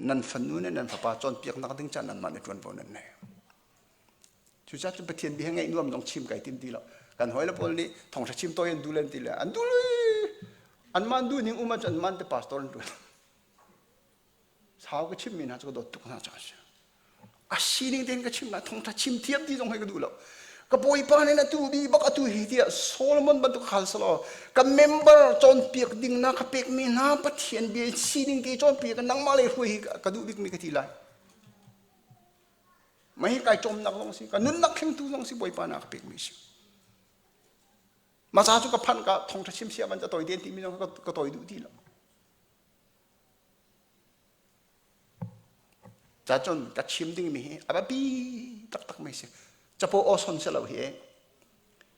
Nan fanu le nan fapa cawnpiaknak ding ca nanmah nih ṭuanvo nan nei. Cucaah cun Pathian bia ngaih nuam zong chim kai tim ti lo. Kan hawile pawl nih thawngṭha chim tawi an duh len ti le an duh anmah an duh ning um ahcun anmah te pastor an ṭuan. Sau ka chimmi hna cu ka dawt tuk hna caah a si. A sining tein ka chim lai thawngṭha chim thiam ti zong hi ka duh lo. Ka bawipa nih na tu bi bak atu hi tiah Solomon bantuk hal selaw ka member cawnpiak ding na ka pekmi hna Pathian bia sining te cawnpiak nangmah le hruai hi ka duh bikmi ka ti lai. Mah hi kai cawmnak zong si, ka nunnak thlengtu zong si Bawipa na ka pekmi si. Mah ca cu ka phanh ka thawngṭha chim sia ban ca tawi den timi zong ka tawi duh ti lo. Ca cun ka chim dingmi hi a biapi taktak mi si. Capo awson si lo hi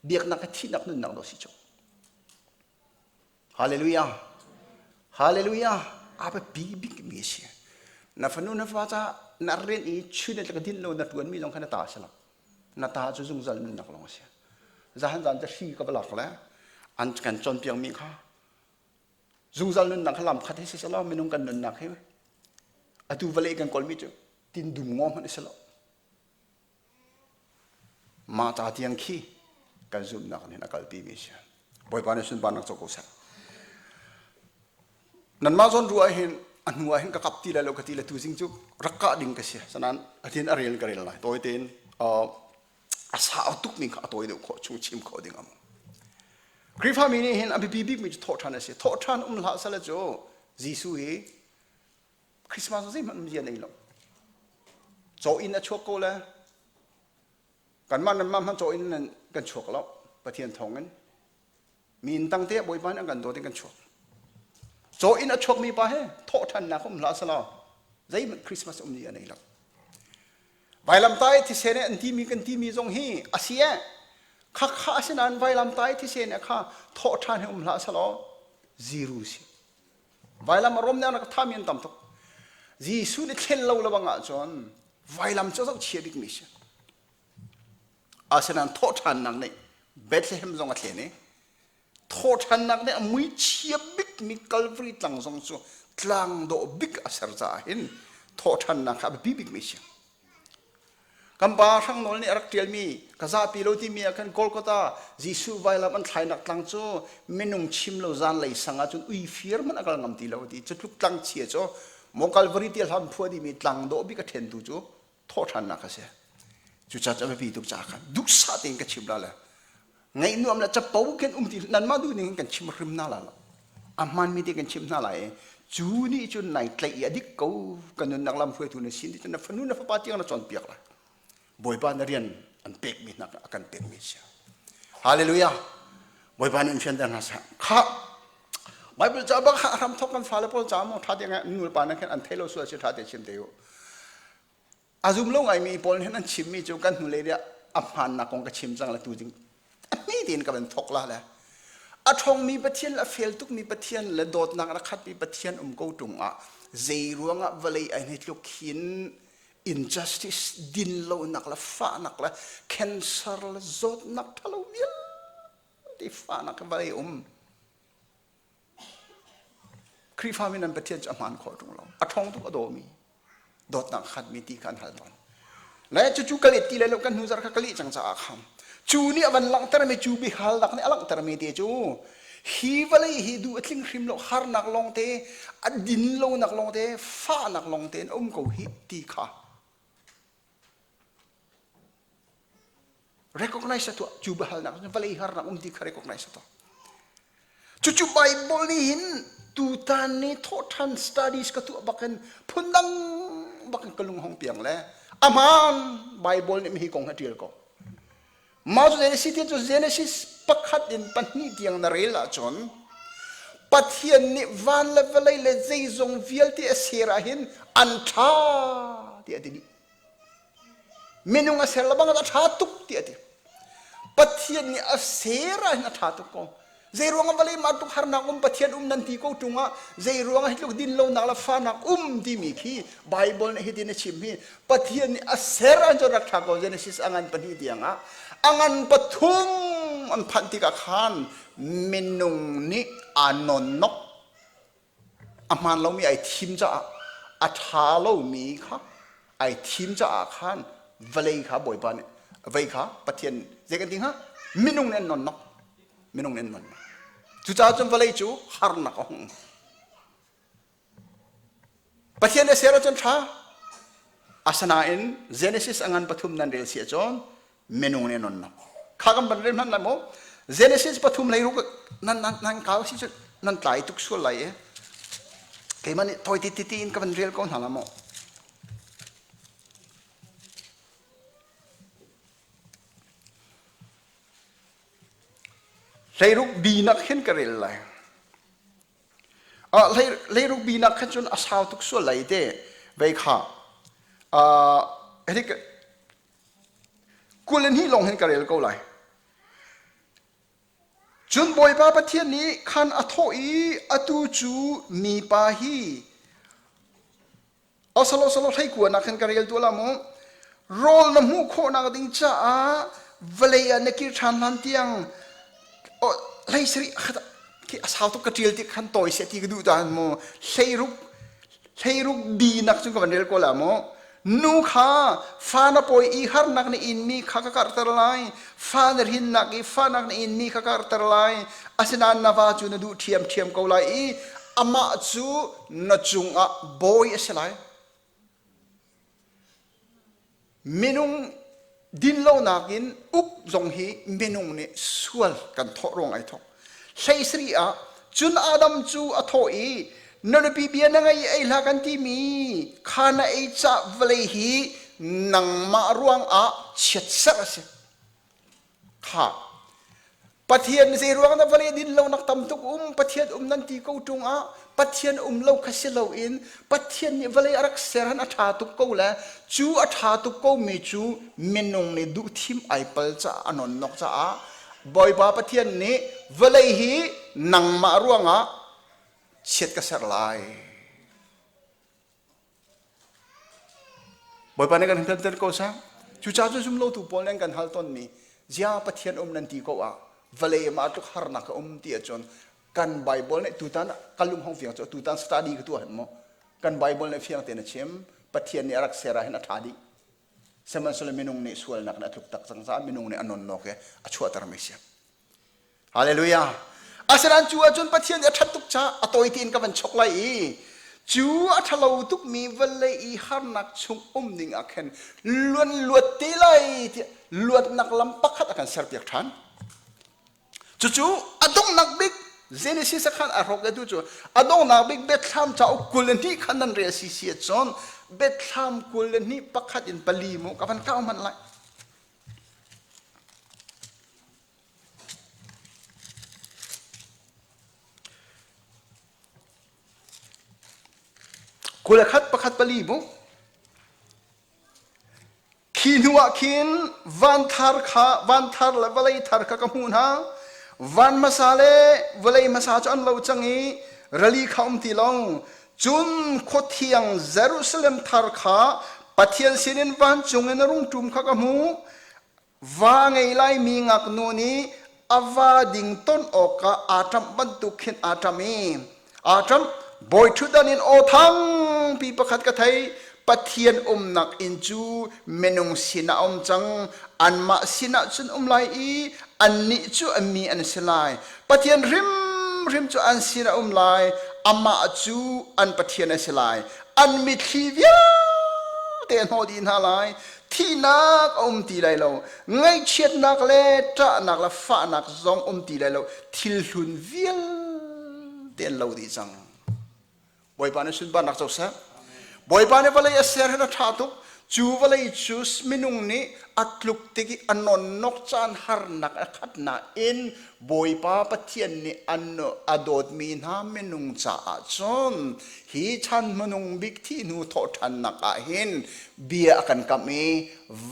biaknak ka thihnak nunnak do si cu. Hallelujah. Hallelujah. A biapi bikmi a si. Na fanu na fa ca na rian i chun ka din lo na tuan mi zong kha na ta si lo. Na ta cu zungzal nunnak lawng a si. Zahan zan te hri ka va lak le an kan cawnpiak mi kha zungzal nunnak kha lam khat hi si selaw minung kan nunnak hi atu vawlei kan kawlmi cu tin dum ngaw hmanh a si lo. Mah ca tiang khi kan zumhnak nih a kalpi mi si. Bawipa nih sunparnak co ko seh. Nanmah zawn ruah hin a hnu ah hin ka kap ti lai lo ka ti le tu zing cu rak kah ding ka si. Sanan atin a rel ka rel lai. Tawi tein a sau tuk mi kha a tawi deuh khawh chung chim khawh ding am. Khrihfami nih hin a biapi bikmi cu thawhṭhan a si. Thawhṭhan um hlah sala cu Jesuh hi Christmas zeihmanh um zia nei lo. Caw inn a chuak ko le kanmah nanmah hmanh caw inn nan kan chuak lo Pathian thawng in mi inn tang te ah Bawipa nih an kan dawt in kan chuak. Caw inn a chuakmi pa he thawhṭhannak um hlah selaw zeihmanh Christmas um ni a nei lo. Vailamtah i thisen an timi kan timi zong hi a si eh khakha asinain vailamtah i thisen kha thawhṭhan hi um hlah selaw zero si. Vailam a rom nih a thami an tam tuk. Jesuh nih thlen lo lebang ahcun vailam cu zoh chia bikmi si. Asinain thawhṭhannak nih Bethlehem zong a thlen i thawhṭhannak nih a mui chia bikmi Calvary tlang zong cu tlang dawh bik a ser caah hin thawhṭhannak kha a biapi bikmi si. Kan pa Hrang Nawl nih a rak ṭialmi ka zapi lo timi ah khan Golgotha Jesuh vailam an thlainak tlang cu minung chim lo zanlei sang ah cun ui fir hmanh a kal ngam ti lo ti cu tluk tlang chia cu maw Calvary ti hlam phua dimi tlang dawh bik a ṭhentu cu thawhṭhannak a si. Cucaah cu a biapi tuk caah khan duhsah tein ka chim la le ngaih nuam le capo khin um ti nanmah duh ning in kan chim hrim hna la lo a hmaanmi te kan chim hna lai i cu nih cun nai tlaih i a dik ko ka nunnak lam hruaitu na sin ti cun na fanu na fapa tiang na cawnpiak lai bawipa na rian an pekmi hna a kan pekmi si hallelujah bawipa nih in fianter hna seh kha Bible ca bak hram thok kan fale pawl ca mo tha te ngai nu le pa na khan an thei lo sual si tha te chim te u A zum lo ngaimi pawl nih an chimmi cu kan hnulei ah a hmaannak kong ka chim cang le tu ding a hmi tein ka van thok la le a ṭhawngmi Pathian le a fel tukmi Pathian le dawtnak a khatmi Pathian um ko ṭung ah zei ruangah vawlei ai hni tluk hin injustice dinlonak le fahnak le cancer le zawtnak ṭhalo vialte fahnak vawlei um Khrihfami nan Pathian cu a hmaan khawh ṭung lo. A ṭhawng tuk a dawmi, dawtnak khatmi ti kha an hal tawn. Le cucu ka let ti lai lo kan hnu zarh kha ka leh cang caah khan cu nih a van langhtermi cu biahalnak nih a langhtermi te cu hi vawlei hi duh a tling hrim lo harnak lawngte a din lonak lawngte fahnak lawngte in a um ko hi ti kha Recognize a tuah. Cu biahalnak cu vawlei harnak um ti kha recognize a tuah. Cucu Bible nih hin tutan ni thawhṭhan studies ka tuah bakin phundang bakin ka lung hong piang le aman Bible nih hi kong a ṭial ko. Mah cu Genesis ti cu Genesis pakhat in pahnih tiang na rel ahcun Pathian nih van le vawlei le zeizong vialte a ser ahhin an ṭha ti a ti dih. Minung a ser lebang a ṭha tuk ti a ti. Pathian nih a ser ah hin a ṭha tuk ko. Zei ruangah vawlei mah tluk harnak um Pathian um nan ti ko ṭung ah zei ruangah hi tluk din lonak le fahnak um timi khi Bible nih hitin a chim hi Pathian nih a ser an cu rak ṭha ko Genesis a ngan pahnih tiang ah a ngan pathum an phanh tikah khan minung nih aa nawnnok a hmaan lomi ai thim caah A ṭha lomi kha ai thim caah khan vawlei kha Bawipa nih vei kha Pathian zei kan ti hnga? Minung nih an nonnok. Minung nih an nonnok. Cucaah cun vawlei cu harnak a hung. Pathian nih a ser ahcun ṭha. Asinain Genesis a ngan pathum nan rel si ahcun minung nih nunnak. Kha kan van rel hmanh lai maw? Genesis pathum 16 nan nan nan kau si cu nan tlai tuk sual lai i keimah nih tawi ti ti in ka van rel ko hna la maw? 16 bi nak hin ka rel lai. 16 bi nak khan cun a sau tuk sual lai te vei kha 22 lawng hin ka rel ko lai. Cun Bawipa Pathian nih khan a thawh i atu cu mipa hi Osalo salo 19 nak khan ka rel tu la mu. Rawl na hmuh khawhnak ding caah vawlei ah na kir ṭhan hlan tiang 17 khi a sau tuk ka ṭial ti khan tawi seh ti ka duh ta mu 16 16 bi nak cu ka van rel ko la mu. Nu kha fa na pawi i harnak na inmi kha ka karhter lai, fa na hrinnak i fahnak na inmi kha karhter lai. Asinain na va cu na duh ṭhiamṭhiam ko lai i amah cu na cungah bawi a si lai. Minung dinlonak in uk zong hi minung nih sual kan thawh ruang ai thawk. 17 ah cun Adam cu a thawh i na nupi bia na ngei ei hlah kan timi kha na ei ca vawlei hi nangmah ruangah chiatserh a si. Kha Pathian zei ruang dah vawlei din lonak tam tuk um Pathian um nan ti ko ṭung ah Pathian um lo kha si loin Pathian nih vawlei a rak ser han a ṭha tuk ko le cu a ṭha tuk ko mi cu minung nih duhthim ai pal caah a nonnok caah Bawipa Pathian nih vawlei hi nangmah ruangah chiat ka ser lai. Bawipa nih kan hal ko seh. Cucaah cu zumlotu pawl nih an kan hal tawnmi zia Pathian um nan ti ko ah vawlei mah tluk harnak a um ti ahcun kan Bible nih tutan ka lung hong fiang cu tutan study ka tuah hen maw kan Bible nih fiang tein a chim Pathian nih a rak ser ah hin a ṭha dih sihmanhsehlaw minung nih sualnak nih a tluk tak cang caah minung nih a nonnok i a chuahtermi si. Hallelujah. Asinain cu ahcun Pathian nih a ṭhat tuk caah a tawi tein ka van chok lai i cu a ṭhalo tukmi vawlei i harnak chung um ning ah khan luan luat te lai tiah luatnak lam pakhat a kan serpiak ṭhan. Cucu a donghnak bik Genesis khan a hrawk tu cu a donghnak bik Biathlam cauk 22 khan nan rel si si ahcun Biathlam 22 pakhat in pali mu ka van kau hmanh lai. 21 pakhat pali mu. Khi hnu ah khin van thar kha van thar le vawlei thar kha ka hmuh hna. Van hmasa le vawlei hmasa cu an lo cang i rali kha um ti lo. Cun khuathiang Jerusalem thar kha Pathian sinin vancung in a rung ṭum kha ka hmuh. Va ngei laimi ngaknu nih a va ding ton awkah aa ṭamh bantuk khin aa ṭamh i aa ṭamh. Bawi ṭhutdan in aw thangpi pakhat ka thei. Pathian umnak inn cu minung sinah a um cang. Anmah sinah cun um lai i annih cu a mi an si lai. Pathian hrimhrim cu an sinah um lai. Amah cu an Pathian a si lai. An mitthli vialte a hnawh dih hna lai. Thihnak a um ti lai lo. Ngaihchiatnak le ṭahnak le fahnak zong um ti lai lo. Thil hlun vialte an lo dih cang. Bawipa nih sunparnak co seh. Bawipa nih vawlei a ser hin a ṭha tuk. Cu vawlei cu minung nih a tluk tik i a nonnok caan harnak a khat nain Bawipa Pathian nih an a dawtmi hna minung caah cun hi chan hmanung bik thih hnu thawhṭhannak ah hin bia a kan kamh i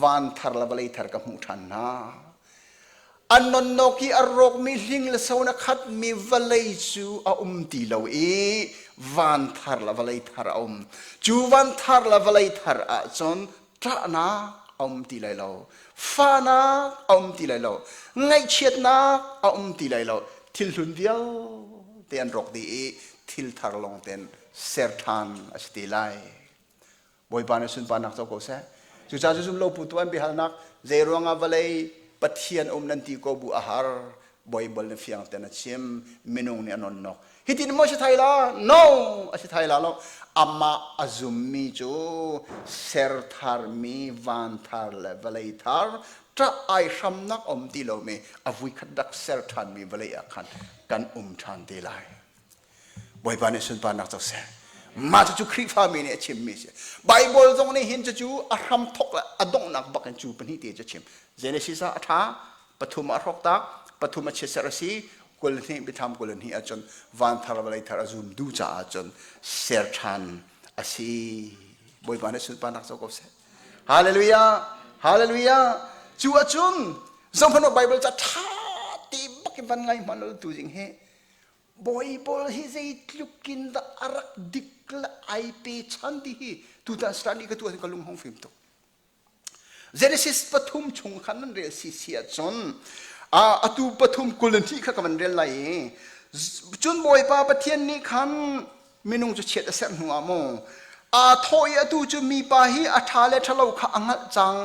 van thar le vawlei thar ka hmuh ṭhan hna. An nonnok i a rawkmi hling le so in a khatmi vawlei cu a um ti lo i van thar le vawlei thar a um. Cu van thar le vawlei thar ahcun ṭahnak a um ti lai lo, fahnak a um ti lai lo, ngaihchiatnak a um ti lai lo. Thil hlun vialte an rawk dih i thil thar lawng tein. ser ṭhan a si te lai. Bawipa nih sunparnak co ko seh. Cucaah cu zumlo pu tu an biahalnak zei ruangah vawlei Pathian um nan ti ko bu a har Baibal na fiang ten a chim minung nih a nonnok hitin maw si thai la no a si thai la lo amah a zummi cu ser tharmi van thar le vawlei thar ṭah ai hramnak um ti lomi a vuikhat rak ser ṭhanmi vawlei ah khan kan um ṭhan te lai Bawipa nih sunparnak co seh. Mah cucu Khrihfami nih a chimmi a si. Baibal zong nih hin cucu a hramthok le a donghnak bak in cu pahnih te cu a chim. Genesis ah a ṭha, pathum ah a hrawk tak, pathum a chiatserh a si, 22 biathlam 22 ahcun van thar vawlei thar a zum du caah cun ser ṭhan a si. Bawipa nih sunparnak co ko seh. Hallelujah! Hallelujah! Cu ahcun zohhmanh u Baibal ca ṭha te bak in van ngai hmanh u tu zing hi Baibal hi zeitluk in dah a rak dik le ai pe chan ti hi tutan study ka tuah ka lung hong fim tuk. Genesis pathum chung khan nan rel si si ahcun atu pathum 22 kha ka van rel lai i cun Bawipa Pathian nih khan minung cu chiat a serh hnu ah maw aa thawh i atu cu mipa hi a ṭha le ṭhalo kha a hngalh cang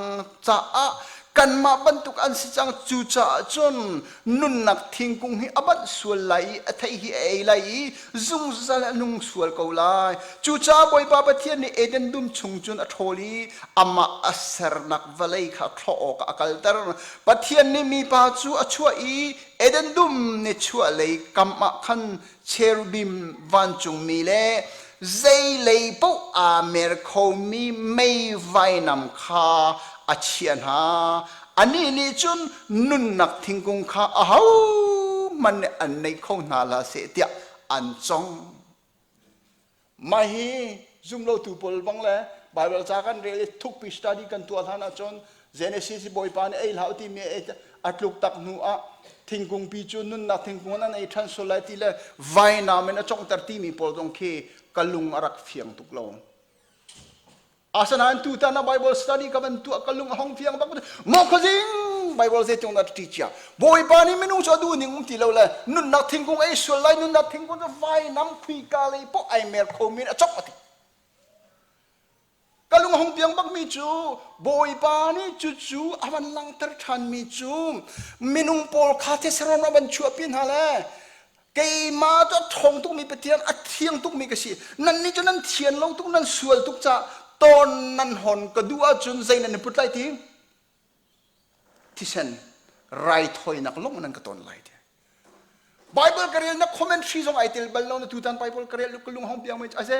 caah kanmah bantuk an si cang cucaah cun nunnak thingkung hi a banh sual lai i a thei hi a ei lai i zungzal a nung sual ko lai cucaah Bawipa Pathian nih Eden dum chung cun a ṭhawl i amah a sernak vawlei kha thlawh awkah a kalter Pathian nih mipa cu a chuah i Eden dum nichuahlei kam ah khan cherubim vancungmi le zeilei paoh aa mer khomi mei vainam kha a chiah hna. Anih nih cun nunnak thingkung kha ahohmanh nih an nei kho hna hlah seh tiah an cong. Mah hi zumlotu pawl bang le Bible ca kan rel i thukpi study kan tuah hlan ahcun Genesis i Bawipa nih ei hlah u timi a tluk tak hnu ah thingkung pi cu nunnak thingkung an ei ṭhan sual lai ti le vainam in a conghter timi pawl zong khi ka lung a rak fiang tuk lo. Asinain tutan ah Bible study ka van tuah ka lung a hong fiang bak maw khuazing Bible zeitung dah ṭi cia Bawipa nih minung cu a duh ning um ti lo le nunnak thingkung ei sual lai nunnak thingkung cu vainam khuika lei poh ai mer kho mi a cok a ti ka lung a hong piang bak mi cu Bawipa nih cucu a van langhter ṭhan mi cu minung pawl kha thesaron a van chuahpi hna le Keimah cu a ṭhawng tukmi Pathian, a thiang tukmi ka si. Nannih cu nan thian lo tuk, nan sual tuk caah tawn nan hawn ka duh ahcun zei nan i put lai ti? Thisen raithawinak lawng nan ka tawn lai ti. Bible ka relnak commentary zong ai tel bal lo na tutan Bible ka rel ka lung hong piang mai aze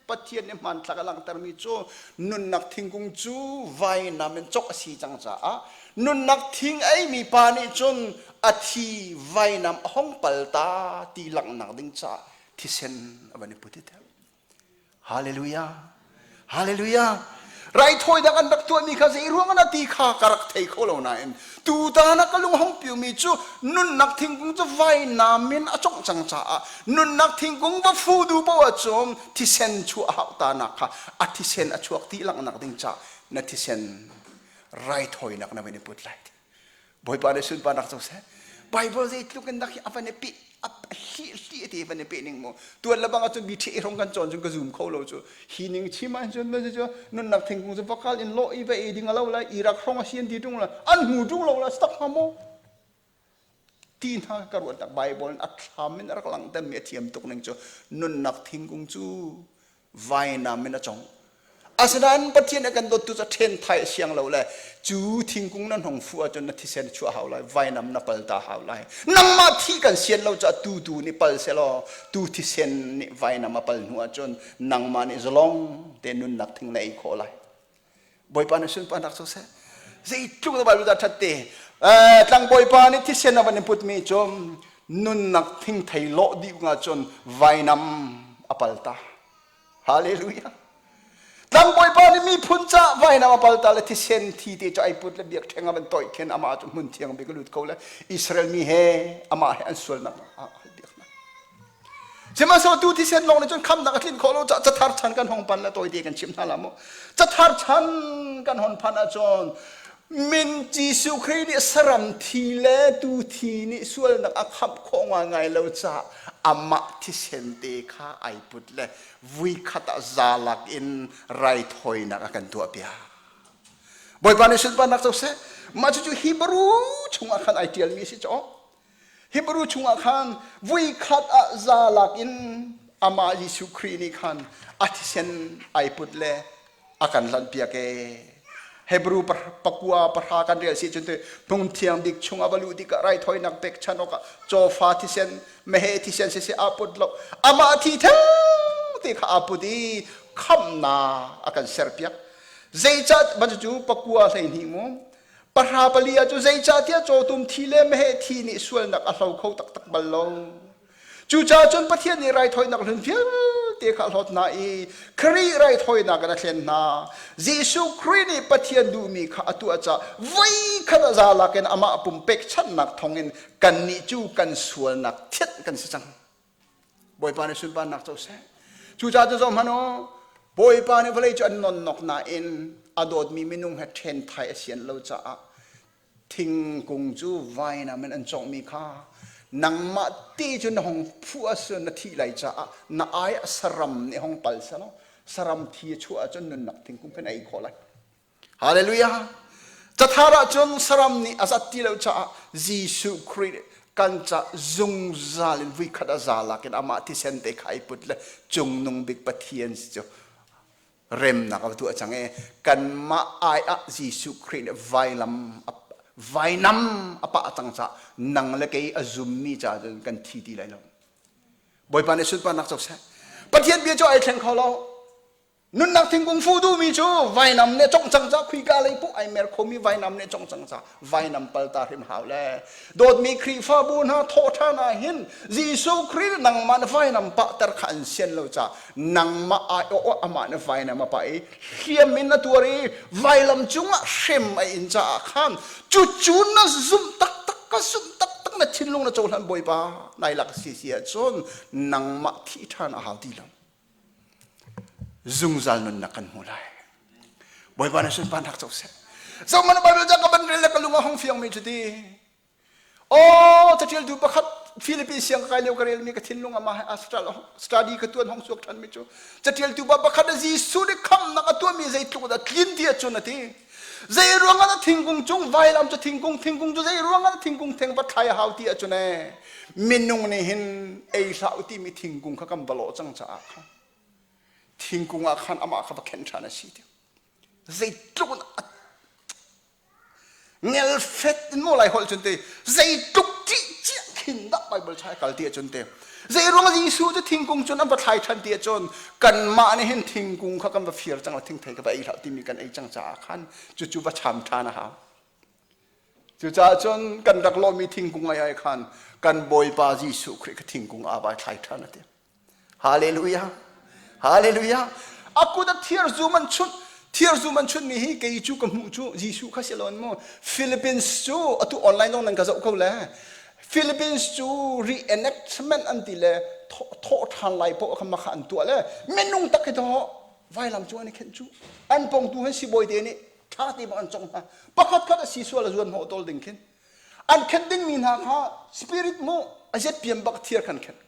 Pathian nih hmanthlak a langhtermi cu nunnak thingkung cu vainam in cok a si cang caah nunnak thing eimi pa nih cun a thi vainam a hong pal ta ti langhnak ding caah thisen a van i put i Hallelujah. Hallelujah. Raithawinak an rak tuahmi kha zei ruang ah ti kha ka rak thei kho lo nain tutan ah ka lung hong piumi cu nunnak thingkung cu vainam in a congh cang caah nunnak thingkung va fu du poah cun thisen chuah hau ta nak kha a thisen a chuak ti langhnak ding caah na thisen raithawinak na van i put lai Bawipa nih sunparnak co seh. Bible zeitluk in dak hi a van i peh a hli hli te van i peh ning mu tuan le bang ahcun bi ṭhi rong kan cawn cun ka zum kho lo cu hi ning chim ah cun cu nunnak thingkung cu vakal in lawh i va ei ding a lo lai Iraq hrong a si an ti ṭung la an hmu ṭung lo la stak hnga maw ti hna ka ruat tak Bible in a thlam in a rak langhter mi a thiam tuk ning cu nunnak thingkung cu vainam in a cong. Asinain Pathian a kan dawttu cu ṭhen thai a siang lo le cu thingkung nan hong fuh ahcun na thisen chuah hau lai, vainam na pal ta hau lai. Nangmah thi kan sian lo caah tu tu nih pal selaw tu thisen nih vainam a pal hnu ahcun nangmah nih zalong te nunnak thing na ei khawh lai. Bawipa nih sunparnak cu seh. Zeitluk na Bible dah ṭhat te. Tlang Bawipa nih thisen a van in putmi cu nunnak thingthei lawh dih ahcun vainam a pal ta. Hallelujah. Tlang Bawipa nih miphun ca vainam a pal ta le thisen thi te cu ai put le biakṭheng a van toih khin amah cu hmun thiang bik a lut ko le Israel mi he amah he an sualnak a biaknak. Sihmanhsehlaw tu thisen lawng nih cun khamnak a tlinh khawh lo caah cathar chan kan hong pan le tawite kan chim hna la mu. Cathar chan kan hon phan ahcun. Min Jesuh Khrih nih saram thi le tu thi nih sualnak a khamh khawh ngaingai lo caah amah thisen te kha ai put le vuikhat ah zalak in raithawinak a kan tuahpiak. Bawipa nih sunparnak co seh. Mah cucu Hebrew chungah khan ai ṭialmi a si caw. Hebrew chungah khan vuikhat ah zalak in amah Jesuh Khrih nih khan a thisen ai put le a kan lanhpiak ee. Hebrew pakua pahra kan rel si cun te hmun thiang bik chung a va luh tikah raithawinak pekchanh awkah cawfa thisen meheh thisen siseh aa put lo amah thi theng te kha aa put i khamhnak a kan serpiak zeicah cu pakua 12 mu pahra pali ah cu zeicahtiah cawtum thi le meheh thi nih sualnak a hlo kho taktak bal lo Cucaah cun Pathian nih raithawinak hlun vialte kha a hlawt hna i Khrih raithawinak in a thlen hna. Jesuh Khrih nih Pathian duhmi kha a tuah caah voikhat a za lakin amah pum pekchanhnak thawngin kannih cu kan sualnak thianh kan si cang. Bawipa nih sunparnak co seh. Cucaah cu zoh hmanh u, Bawipa nih vawlei cu an nonnok nain a dawtmi minung he ṭhen thai a sian lo caah Thingkung cu vainam in an cawnghmi kha nangmah ti cu na hung phuh ahcun na thih lai caah na ai ah saram nih hung pal selaw saram thi a chuah ahcun nunnak thingkung kha na ei khawh lai. Hallelujah! Cathar ahcun saram nih a zat ti lo caah Jesuh Khrih kan ca zungzal in vuikhat a za lakin amah thisen te kha ai put le cungnung bik Pathian cu remnak a tuah cang i kanmah ai ah Jesuh Khrih nih vailam vainam a pah cang caah nang le kei a zummi caah cun kan thi ti lai lo. Bawipa nih sunparnak co seh. Pathian bia cu ai thleng kho lo. Nunnak thingkung fu duhmi cu vainam nih congh cang ca khuika lei poh ai mer khomi vainam nih congh cang ca vainam palta hrim hau le dawtmi Khrihfabu hna thawh ṭhan ah hin Jesuh Khrih nangmah na vainam pahter kha an sian lo caah nangmah aiawh amah na vainam a pah i hliam in a tuar i vailam cungah hrem a in caah khan cucu na zumh taktak ka zumh taktak na thinlung na cohlan Bawipa nai lak si si ahcun nangmah thih ṭhan a hau ti lo zungzal nunnak kan hmu lai Bawipa na sunparnak co seh zohmanh Bible ca ka van rel le ka lung a hung fiang mi cu ti Aw caṭialtu pakhat Philippines siang ka kai lio ka relmi ka thinlung amah he study ka tuan hong suak ṭhanmi cu caṭialtu pa pakhat Jesuh nih khamhnak a tuahmi zeitluk dah tlin ti ahcun a ti. Zei ruangah dah thingkung cung vailam cu thingkung thingkung cu zei ruangah dah thingkung theng va thlai a hau ti ahcun ee minung nih hin ei hlah u timi thingkung kha kan va lawh cang caah khan thingkung ah khan amah kha va khenh ṭhan a si ti. Zeitluk in Ngelfet in maw lai holh cun te zeitluk ṭih ciah khin dah Bible cha kal ti ahcun te zei ruang Jesuh cu thingkung cun an va thlai ṭhan ti ahcun kanmah nih hin thingkung kha kan va fir cang la thingthei ka va ei hlah timi kan ei cang caah khan cucu va cham ṭhan a hau. Cucaah cun kan rak lawhmi thingkung ai ai khan kan Bawipa Jesuh Khrih kha thingkung aa vai thlai ṭhan a ti. Hallelujah. Hallelujah. A kut a thir zum an chunh. Thir zum an chunhmi hi kei cu ka hmuh cu Jesuh kha si loin mu. Philippines cu atu online zong nan ka zoh ko le. Philippines cu reenactment an ti le thawh ṭhan lai poh kha makha an tuah le minung tak hi to vailam cu an i khenh cu. An pongtu han sibawi te nih ṭha te bang an cong hna. Pakhat khat a si sual a zuan hnawh tawl ding khin. An khenh dingmi hna kha spirit mu a zetpiam bak thir khan khenh.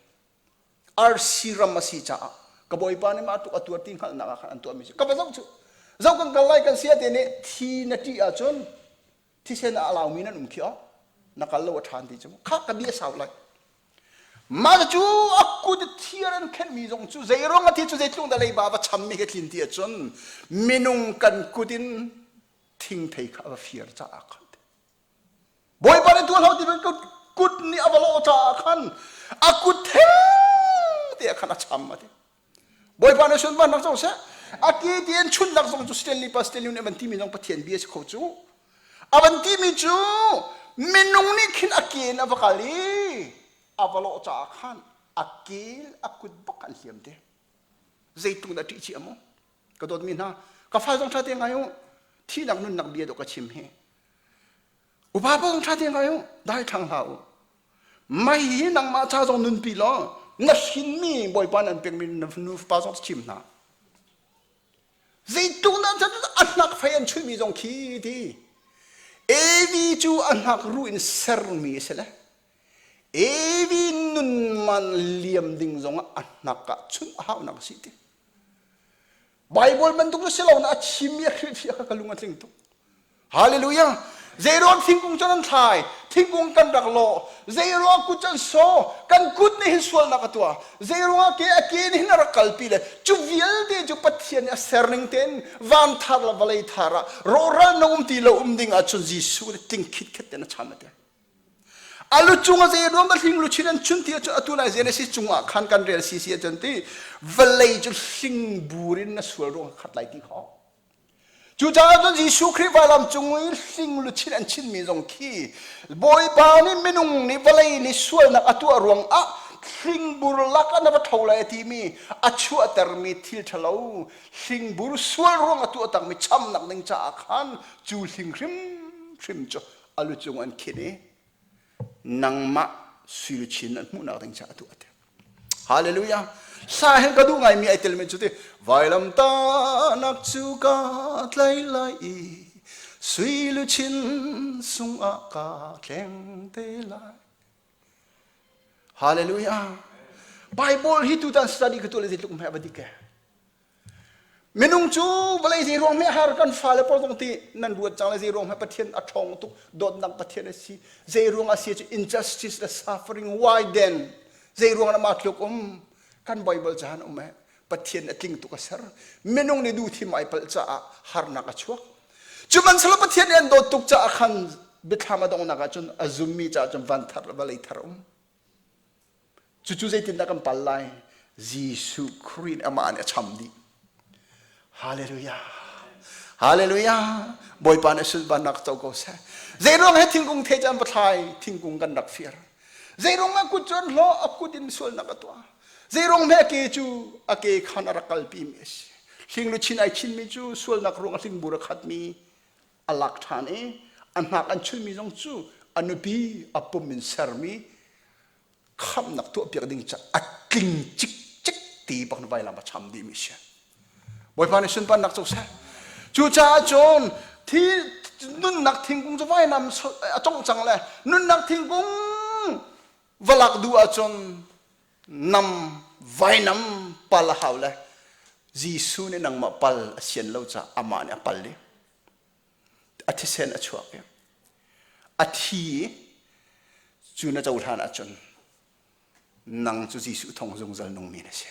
RC ram a si caah ka bawipa nih mah tuk a tuar ti hngalhnak ah khan an tuahmi si ka va zoh cu zoh kan kal lai kan sia te nih thi na ṭih ahcun thisen a laumi nan um khi oh na kal lo a ṭhan ti cu kha ka bia sau lai mah cu a kut thiar an khenhmi zong cu zei ruang a thi cu zeitluk dah leiba va chammi ka tlin ti ahcun minung kan kut in thingthei kha a va fir caah khan Bawipa nih tuah hlah ti kut nih a va lawh caah khan a kut theng te ah khan a cham a ti. Bawipa nih sunparnak co seh. A ke ti in chunnak zong cu Stanley pa Stanley nih a van timi zong Pathian bia si kho cu. A van timi cu minung nih khin a ke in a va kal i a va lawh caah khan a kel a kut bak an hliam te. Zeitluk dah ṭih cia maw? Ka dawtmi hna, ka fa zong ṭha te ngai u. Thihnak nunnak bia dawh ka chim hi. Upa pa zong ṭha te ngai u, dai ṭhang hlah u. Mai hi nangmah ca zong nunpi law na hrinmi Bawipa nan pekmi na nu fapa zong chim hna. Zeitluk nan a hnak fei an chuihmi zong khi ti. Evi cu a hnak ruh in sermi a si le Evi nun man liam ding zongah a hnak ah chunh a haunak a si ti. Bible bantuk cu si lo na a chimmi a hrilhfiah kha ka lung a tling tuk. Hallelujah! Zeiruang thingkung cu nan thlai, thingkung kan rak lawh, zeiruang kut cu an saw, kan kut nih hin sualnak a tuah, zeiruang ke a ke nih hin a rak kalpi le cu vialte cu Pathian nih a serning tein van thar le vawlei thar ah rawhral na um ti lo um ding ahcun Jesuh nih tling khitkhet tein a chan a ti. A lu cung a zeiruang dah hling luchin an chun ti ahcun atu nai Genesis cungah khan kan rel si si ahcun ti vawlei cu hling bur in na sual ruang khat lai ti kha. Cucaah cun Jesuh Khrih vailam cung i hling luchin an chinmi zong khi Bawipa nih minung nih vawlei nih sualnak a tuah ruangah hlingbur lakah na va tho lai a timi a chuahtermi thil ṭhalo hlingbur sual ruang a tuah takmi chamnak ding caah khan cu hling hrimhrim cu a lu cung an khin i nangmah sui luchin an hmuhnak ding caah a tuah a ti. Hallelujah. Sa hin ka duh ngaimi ai telmi cu ti vailamtahnak cu ka tlai lai i sui luchin sungah ka tleng te lai. Hallelujah. Bible hi tutan study ka tuah le zeitluk hmai a va dik e. Minung cu vawlei zei ruang hme har kan fale pawl zong ti nan ruat cang le zei ruang hme Pathian a ṭhawng tuk dawtnak Pathian a si zei ruang a si cu injustice le suffering why then zei ruang na mah tluk um kan Bible caan um eh Pathian a tling tuk a ser minung nih duh thim ai palh caah harnak a chuak cu bantuk Pathian nih an dawt tuk caah khan biathlam a donghnak ahcun a zummi caah cun van thar le vawlei thar um Cucu zeitindah kan pal lai? Jesuh Khrih nih amah nih a cham dih. Hallelujah. Hallelujah. Bawipa nih sunparnak co ko seh. Zeiruang he thingkung the cu an va thlai, thingkung kan rak fir. Zeiruang ah kut cu an hlawh, a kut in sualnak a tuah. Zeiruang he a ke cu a ke khan a rak kalpi mi a si. Hling luchin ai chinmi cu sualnak ruang a hlingbur a khatmi a lak ṭhan i a hnak an chunmi zong cu a nupi a pum in sermi khamhnak tuahpiak ding ca a tling cikcek ti bak vailam a cham dihmi si. Bawipa nih sunparnak co seh. Cucaah cun thi nunnak thingkung cu vainam a congh cang le nunnak thingkung va lak duh ahcun nam vainam pal a hau le Jesuh nih nangmah pal a sian lo caah amah nih a pal i a thisen a chuak i a thi i cu na cohlan ahcun nang cu Jesuh thong zungzal nungmi na si.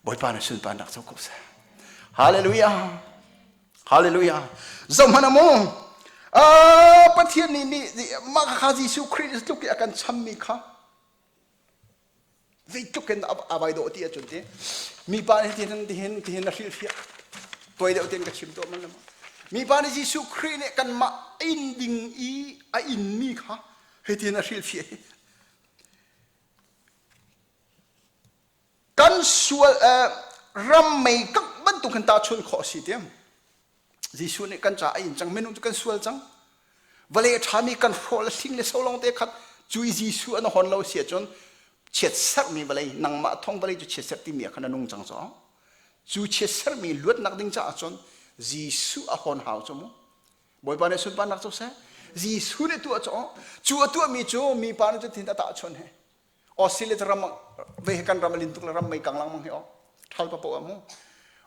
Bawipa na sunparnak co ko seh. Hallelujah. Hallelujah. Zohhmanh mu. Pathian nih nih mah kha Jesuh Khrih tluk i a kan chammi kha zeitluk in a vai dawh ti ahcun ti mipa nih tihin tihin tihin a hrilhfiah tuai deuh tein ka chim tuah man lama mipa nih Jesuh Khrih nih kanmah in ding i a inmi kha hitin a hrilhfiah kan sual ram mei kak bantuk kan tahchun khawh a si tiam Jesuh nih kan caah a in cang minung cu kan sual cang vawlei a ṭhami kan hrawh le hling le so lawng te khat cu i Jesuh an hon lo si ahcun chiatserhmi vawlei nangmah thong vawlei cu chiatserh timi ah khan a nung cang cu cu chiatserhmi luatnak ding caah cun Jesuh a hon hau cu mu Bawipa nih sunparnak cu seh Jesuh nih tuah cu cu a tuahmi cu mipa nih cu thin a tahchun he Australia ram ve he kan ram a lin tuk le ram mei kang langmang hi o thal pa po mu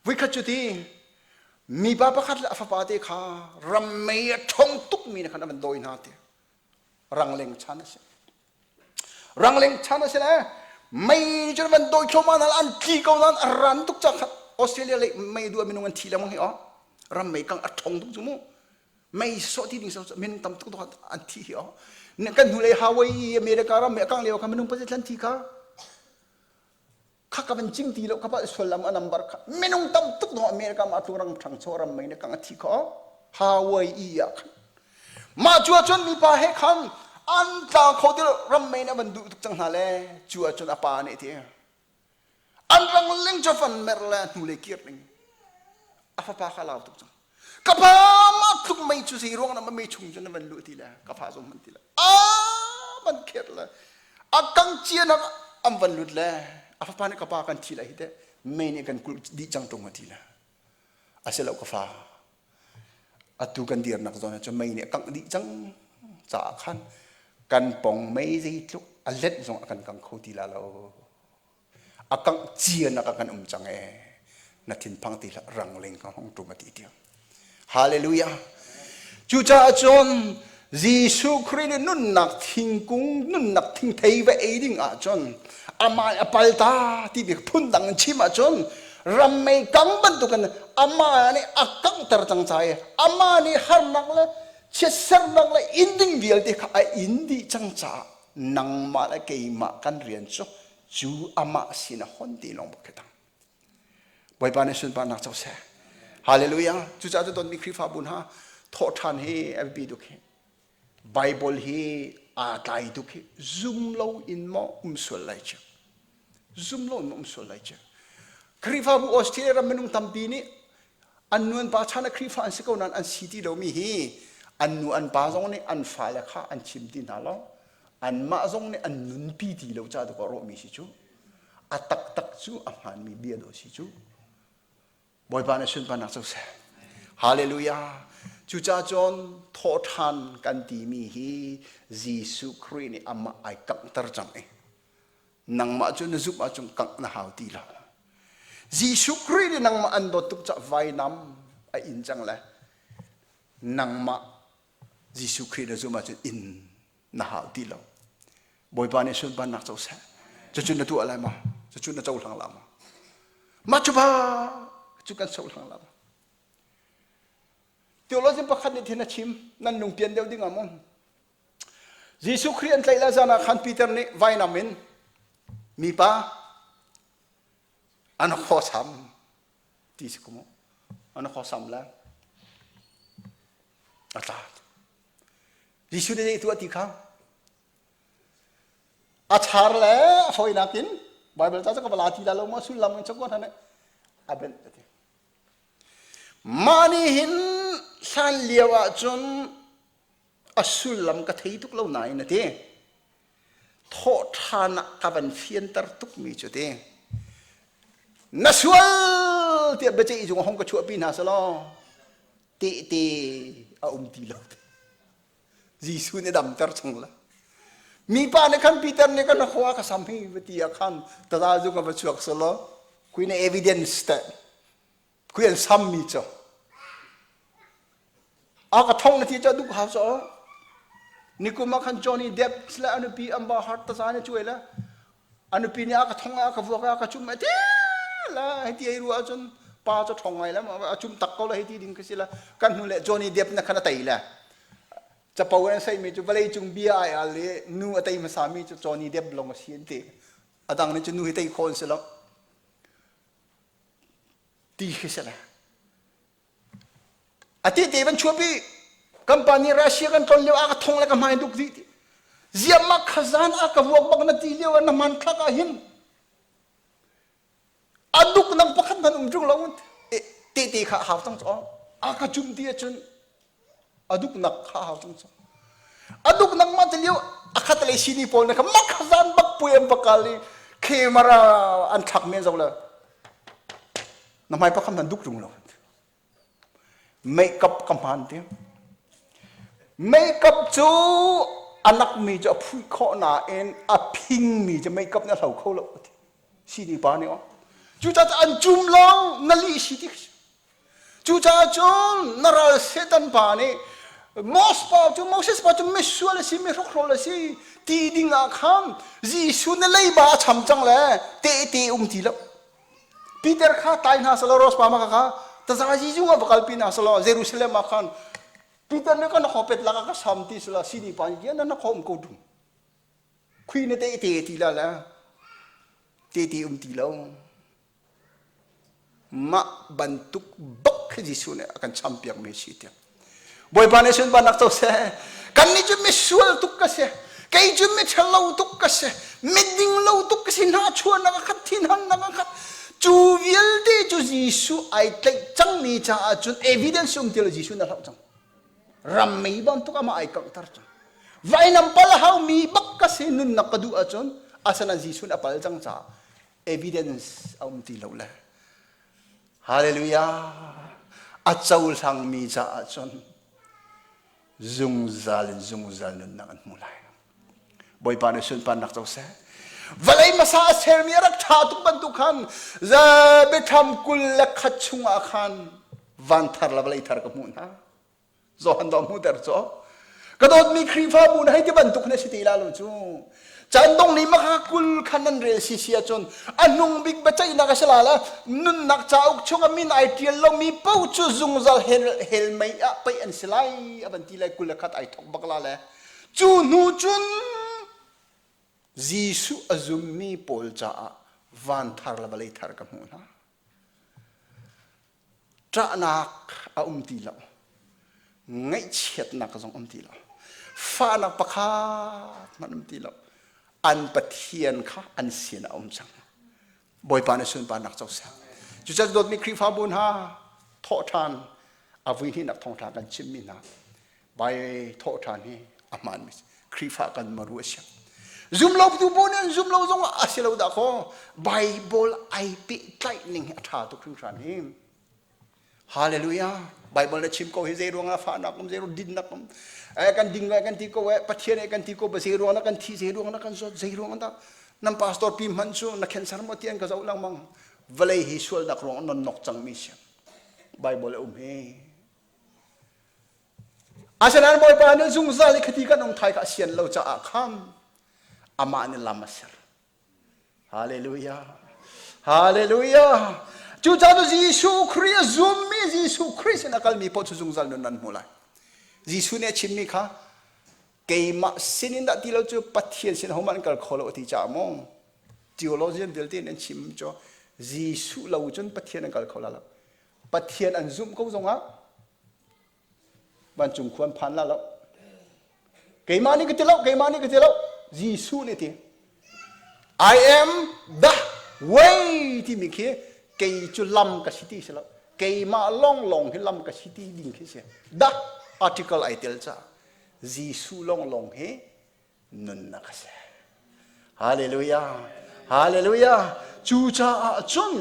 vuikhat cu ti mipa pakhat le a fapa te kha ram mei a ṭhong tuk mi na khan a van dawi hna ti rangleng chan a si rangleng chan a si le mei cu van dawi thluahmah hna an tli ko nain a ran tuk cang kha Australia lei mei duh minung an thi lengmang hi o ram mei kang a ṭhong tuk cu mu mei sawh ti ding so minung tam tuk an thi hi o kan hnulei Hawaii America ram mei kang lio kha minung pazit lan thi kha kha ka van chim ti lo kha pa sual lam a number kha minung tam tuk no America ma tlung rang thang cho ram mei ne kang a thi kho Hawaii ah khan mah cu ahcun mipa he khan an tla kho ti ram mei ne van duh tuk cang hna le cu ahcun a pa nih ti An rangling cu van mer le hnulei kir ding. A fapa kha lau tuk cang. Ka pa mah tluk mei cu zei ruang na mei chung cu na van luh ti le ka fa zong man ti le a van kher le a kang cia nak an van lut le a fapa nih ka pa kan thi lai hi te mei nih kan kulh dih cang tung a ti le a si lo ka fa. Atu kan dirnak zawn ah cun mei nih a kangh dih cang caah khan kan pong mei zeitluk a let zong a kan kang kho ti la lo. A kangh cia nak ah kan um cang ee. Na thinphang ti hlah rangling ka hong ṭum a ti tiang. Hallelujah. Cucaah cun Jesuh Khrih nih nunnak thingkung nunnak thingthei va ei ding ahcun amah a pal ta ti bik phundang in chim ahcun ram mei kang bantukin amah nih a kanghter cang ca i amah nih harnak le chiatsernak le inn ding vialte kha a in dih cang caah nangmah le keimah kan rian cu cu amah sin a hon ti lawng bak khi tang. Bawipa nih sunparnak co seh. Hallelujah. Cucaah cu donmi Khrihfabu hna thawhṭhan hi a biapi tuk hi. Bible hi aa tlai tuk hi. Zum lo in maw um sual lai cu. Zum lo in maw um sual lai cu. Khrihfabu Australia ram minung tampi nih an nu an pa chan ah Khrihfa an si ko nain an si ti lomi hi an nu an pa zong nih an fale kha an chim ti hna lo. Anmah zong nih an nunpi ti lo ca tu ka rawhmi si cu. A taktak cu a hmaanmi bia dawh si cu. Bawipa nih sunparnak co seh. Hallelujah. Cucaah cun thawhṭhan kan timi hi Jesuh Khrih nih amah ai kanghter cang i nangmah cu na zumh ahcun kangh na hau ti lo. Jesuh Khrih nih nangmah an dawt tuk caah vainam a in cang le nangmah Jesuh Khrih na zumh ahcun inn na hau ti lo. Bawipa nih sunparnak co seh. Cucu na tuah lai maw? Cucu na cohlang la maw? Mah cu ba cu kan cohlang la maw? Theologian pakhat nih thin a chim nan lungpian deuh ding ah maw? Jesuh Khrih an tlaih la zan ah khan Peter nih vainam in mipa an khawsam ti si ko mu an khawsam la a tla Jesuh nih tuah ti kha a char le a fawinak in Bible ca cu ka va la ti la lo maw sullam in chakua hna a benh ti mah nih hin hlan lio ah cun a sullam ka thei tuk lo nain a ti thawhṭhan ah ka van fianter tukmi cu ti na sual tiah biaceih zung hong ka chuahpi hna selaw tehte a um ti lo Jesuh nih damter chung la mipa nih khan Peter nih kan khua ka sam hi va ti ah khan taza zu ka va chuak selaw kui na evidence te kui an sam mi cu a ka thong na ti cu duh hau so nikum ah khan Johnny Depp le a nupi Amber Heard taza ne cuai la a nupi nih a ka thong a ka vuak a ka chum a ti la hei ti ai ru ahcun pa cu thong ngai la a chum tak ko la hei ti ding ka si la kan hnu le Johnny Depp na khan a tei la capo an sei mi cu vawlei cung bia ai al i nu a tei hmasa mi cu Johnny Depp long a si an ti a dang nih cu nu hi tei khawn si lo ti khi si la A tete van chuahpi kan pa nih Russia kan tlon lio ah ka thong le ka hmai duk dih ti. Ziah mah khazan a ka vuak bak na ti lio ah na hmanthlak ah hin a duk nang pakhat hmanh um ṭung lo tete kha a hau cang cu a ka cum ti ahcun a duk nak kha a hau cang cu a duk nak ma ti lio a khat lei sini pawl na kha mak khazan bak pui an bakal i camera an thlak men zo le na hmai pakhat hmanh duk ṭung lo Makeup ka hmaan ti. Makeup cu a nakmi cu a phuih khawh nain a phingmi cu makeup nih a hlo kho lo ti. Sini pa nih aw. Cucaah an cum lawng na lih si ti. Cucaah cun na ral Satan pa nih Moses pa cu Moses pa cu misual a si, mi hrokhrol a si ti ding ah khan Jesuh na leiba a cham cang le tehte um ti lo. Peter kha tlai hna selaw Rose pa ma kha taza Jesuh ah va kalpi hna selaw Jerusalem ah khan Peter nih kan kho pet lak ka sam ti sela sini pa nih na kho um ko dum khui na te te ti la la te te um ti lo mah bantuk bak khi Jesuh nih a kan champiak mi si tiang Bawipa nih sunparnak co seh. Kannih cu misual tuk ka si. Kei cu miṭhalo tuk ka si. Miding lo tuk ka si. Hnahchuahnak a khat, thinhannak a khat. Cu vialte cu Jesuh ai tlaih cangmi caah cun evidence um ti lo Jesuh na hloh cang. Ram mei bantuk amah ai kanghter cang. Vainam pal haumi bak ka si nunnak ka duh ahcun asana Jesuh a pal cang caah evidence a um ti lo le. Hallelujah. A cohlangmi caah cun. Zungzal in zungzal nunnak an hmu lai. Bawipa nih sunparnak co seh. Vawlei hmasa a sermi a rak ṭha tuk bantuk khan biathlam 21 chungah khan van thar le vawlei thar ka hmuh hna. Johan dawh hmuhter cu. Ka dawtmi Khrihfabu na hei ti bantuk na si ti la lo cu. Caan dong ni maka 20 khan nan rel si si ahcun a hnung bik biaceihnak a si la la nunnak cauk chung a min ai ṭial lomi paoh cu zungzal hell, hell mei ah paih an si lai a van ti lai 21 ai thok bak la le cu hnu cun Jesuh a zummi pawl caah van thar le vawlei thar ka hmuh hna. Ṭahnak a um ti lo. Ngaihchiatnak zong um ti lo. Fahnak pakhat hmanh um ti lo. An Pathian kha an sin a um cang. Bawipa nih sunparnak co seh. Cucaah dawtmi Khrihfabu hna thawhṭhan a vui hnihnak thawngṭha kan chimmi hna bai thawhṭhan hi a hmaanmi Khrihfa kan maru a si. Zum lo tu pawl nih an zum lo zong a si lo dah kaw Bible ai pehtlaih ning hi a ṭha tuk hringhran hi. Hallelujah. Bible na chim ko hi zei ruangah fahnak um zei ruang dinnak um eh kan ding kan ti ko eh Pathian eh kan ti ko ba zei ruang na kan thi zei ruang na kan zawt zei ruang dah nan pastor pi hman cu na cancer mo tian ka zoh lengmang vawlei hi sualnak ruang non nok cangmi si Bible a um hi Asinain Bawipa nih zungzal i khati kan um thai kha a sian lo caah khan amah nih lam a ser. Hallelujah. Hallelujah. Cucaah Jesuh Khrih a zummi Jesuh Khrih sin a kalmi paoh cu zungzal nun an hmu lai. Jesuh nih a chimmi kha keimah sinin dah ti lo cu Pathian sin hohmanh an kal kho lo a ti caah maw theologian vialte nih an chim cu Jesuh lo cun Pathian an kal kho la lo. Pathian an zumh ko zongah vancung khua an phan la lo. Keimah nih ka ti lo, keimah nih ka ti lo. Jesuh nih ti. I am the way timi khi kei cu lam ka si ti si lo. Keimah lawnglawng hi lam ka si ti ding khi si. The article ai tel ca. Jesuh lawnglawng hi nunnak a si. Hallelujah. Hallelujah. Cucaah cun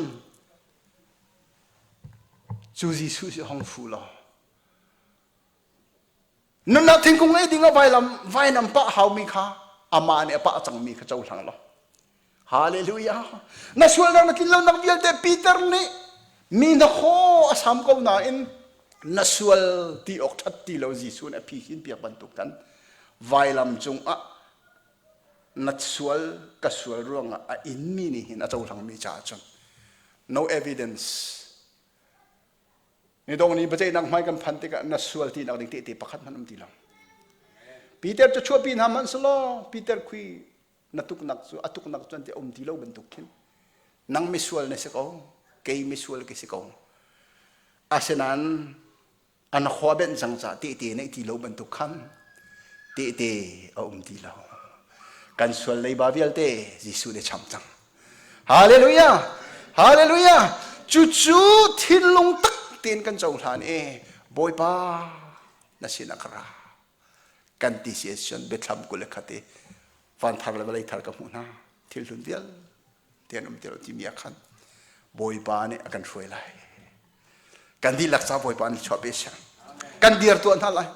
Cu Jesuh si hong fu law nunnak thingkung ei ding ah vailam vainam pah haumi kha amah nih a pah cangmi kha cohlang law Hallelujah na sualnak na tlinlonak vialte Peter nih mi na khaw a sam ko nain na sual ti awk ṭhat ti lo Jesuh nih a phihin piak bantuk kan vailam cungah na sual ka sual ruangah a inmi nih hin a cohlangmi caah cun no evidence ni dong ni biaceihnak hmai kan phan tikah na sual tinak ding tehte pakhat hmanh um ti lo Peter cu chuahpi hna hmanh selaw Peter khui na tuknak cu a tuknak cu an ti um ti lo bantuk khin nang misual na si ko kei misual ka si ko asinain an khua benh cang caah tehte neih ti lo bantuk khan tehte a um ti lo kan sual leiba vialte Jesuh nih cham cang hallelujah hallelujah cucu thinlung tak tein kan cohlan i Bawipa na sinah ka ra kan ti si ahcun biathlam 21 i van thar le vawlei thar ka hmuh hna thil hlun vialte an um ti lo timi ah khan Bawipa nih a kan hruai lai kan dihlak ca Bawipa nih chuah pe siang kan dir tuah hna lai.